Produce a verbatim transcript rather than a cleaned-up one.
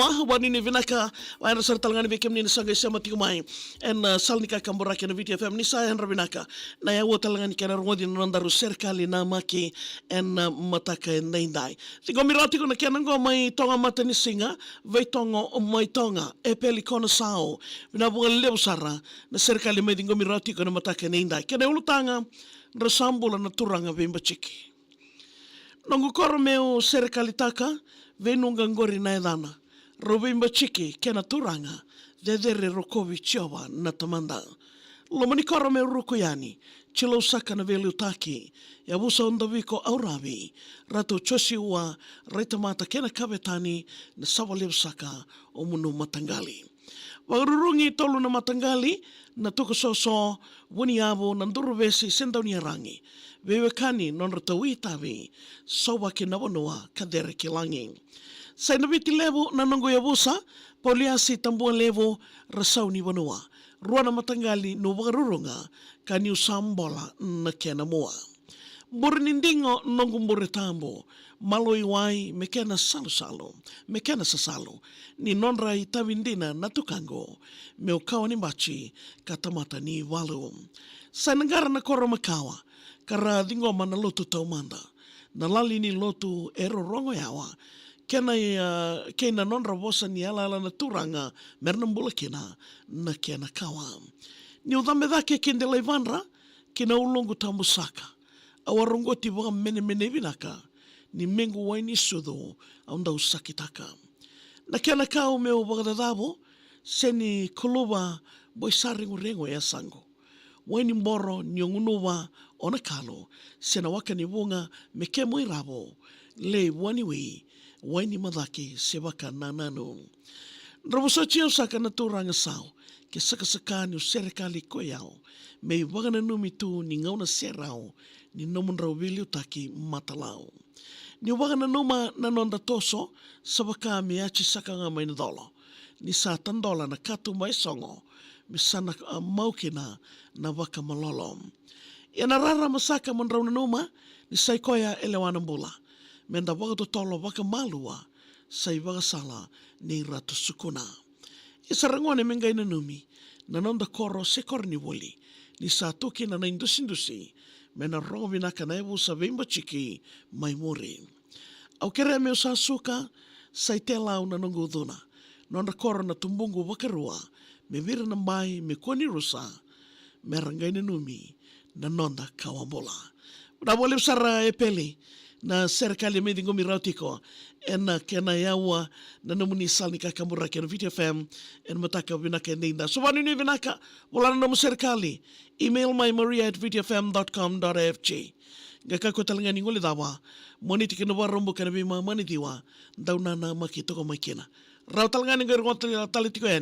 Ah, vanuinui vinaka, vayadra sara tale ga ni vei kemuni na sa qai sema tiko mai ena, ah, sala ni kakaburaki ena Viti F M, ni sa yadra vinaka. Na yaua tale ga ni kena rogoci na nodaru serekali namaki ena, ah, mataka edaidai. Ciqomi rawa tiko na kena qo mai Toga Matanisiga, Veitogo mai Toga, Epeli Konesau. Vinaka vakalevu sara na serekali mai ciqomi rawa tiko ena mataka edaidai. Kena ulutaga, dra sa bula na turaga veibajiki. Noqu koro meu serekalitaka, Veinuqa qori na yacana. Rau veibajiki kei na turaga, cecere rokovi Jiova na Tamada. Loma ni koro meu ruku yani, Jilou saka na veiliutaki, yavusa o Daviko Auravi, Ratu Josiua Raitamata kei na kavetani, na sava levu saka o Munu Mataqali. Vakarurugi tolu na mataqali, Natukusoso, Vuniyavu, Naduruvesi se Dauniyaragi. Veiwekani nodratou itavi, sauvaki na vanua ka cere ki lagi. Sai na Viti Levu na noqu yavusa, Pauliasi Tabualevu, Rasau ni vanua. Rua na mataqali niu vakaruruga, ka niu sa bola na kena mua. Bure ni digo noqu bure tabu, malo i wai me kena salusalu, me kena sasalu, ni nodra itavi dina na tukaqu, meu kawa ni baji ka tamata ni valu. Sai na qara na koro makawa, ka ra ciqoma na lotu taumada, na lali ni lotu e rorogo yawa, kei na, ah, kei na nodra vosa ni yalayala na turaga, mera na bula kina na kena kawa. Niu cabe cake ki Delaivadra, ki na uluqu tabu saka, au a rogoti vakamenemenei vinaka, ni mequ wai ni sucu au dau sakitaka. Na kena kau meu vakacacavu, se ni kuluva boi sa reguregu e yasaqu. Wai ni boro ni o gunuva o na kalu, se na waka ni vuga me kemu i ravo, lei vua ni wei, wai ni macaki se vakanananu. Dra vosoti au saka na turaga sau, ke sakasaka niu serekali ko i au, me i vakananumi tu ni gauna serau ni nomudrau veiliutaki matalau. Niu vakananuma na noda toso, sa vaka me yaji saka ga mai na colo, ni sa tadola na katuba e sogo, me sa na, ah, mau kina na vakamalolo. Ia na rarama saka mo drau nanuma, ni sa i koya e lewa na bula, me da vakatotolo vakamalua, sa i vakasala nei Ratu Sukuna. Ia sa ra gone me qai nanumi na noda koro se koronivuli, ni sa tu kina na idusidusi, me na rogo vinaka na yavusa veibajiki mai muri. Au kerea meu sa suka, sa i telau na noqu ucuna, nodra koro na tubuqu vakarua, me vira na bai, me kua ni rusa, me ra qai nanumi na noda kawa bula. Vinaka vakalevu sara Epeli, na serekali me ciqomi rawa tiko ena kena yaua na nomuni sala ni kakaburaki ena Viti F M, ena mataka vinaka edaidai. Sa vanuinui vinaka, vola na nomu serekali, email mai maria at viti f m dot com dot f g. Qai kakua tale ga ni guilecava, Moniti ki na Vakaraubuka ena veimama ni ciwa, dau nanamaki toka mai kina. Rawa tale ga ni qai rogoca tale tiko yani.